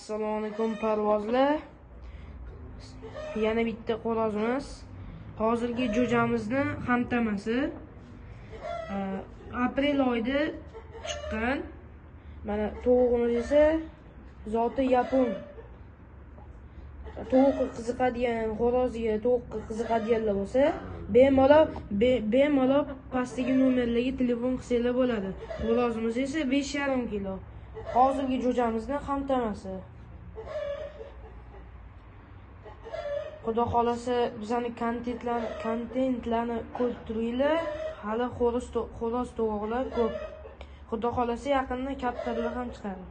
Assalomu alaykum parvozlar. Yana bitta xo'rozimiz. Hozirgi jo'jamizni hamtamasi. Aprel oyida chiqqan. Mana tovuqimiz esa zoti yapon. Tovuqqa qiziqadigan, xo'rozga, tovuqqa qiziqadiganlar bo'lsa, bemalol pastdagi nomerlarga telefon qilsanglar bo'ladi. Xo'rozimiz esa 5,5 kilo. Hozirgi jo'jamizni hamtamasi. Xudo xolasa bizani kontentlarni ko'rib turinglar. Hali xo'roz tovuqlar ko'p. Xudo xolasa yaqinda kaptarlar ham chiqadi.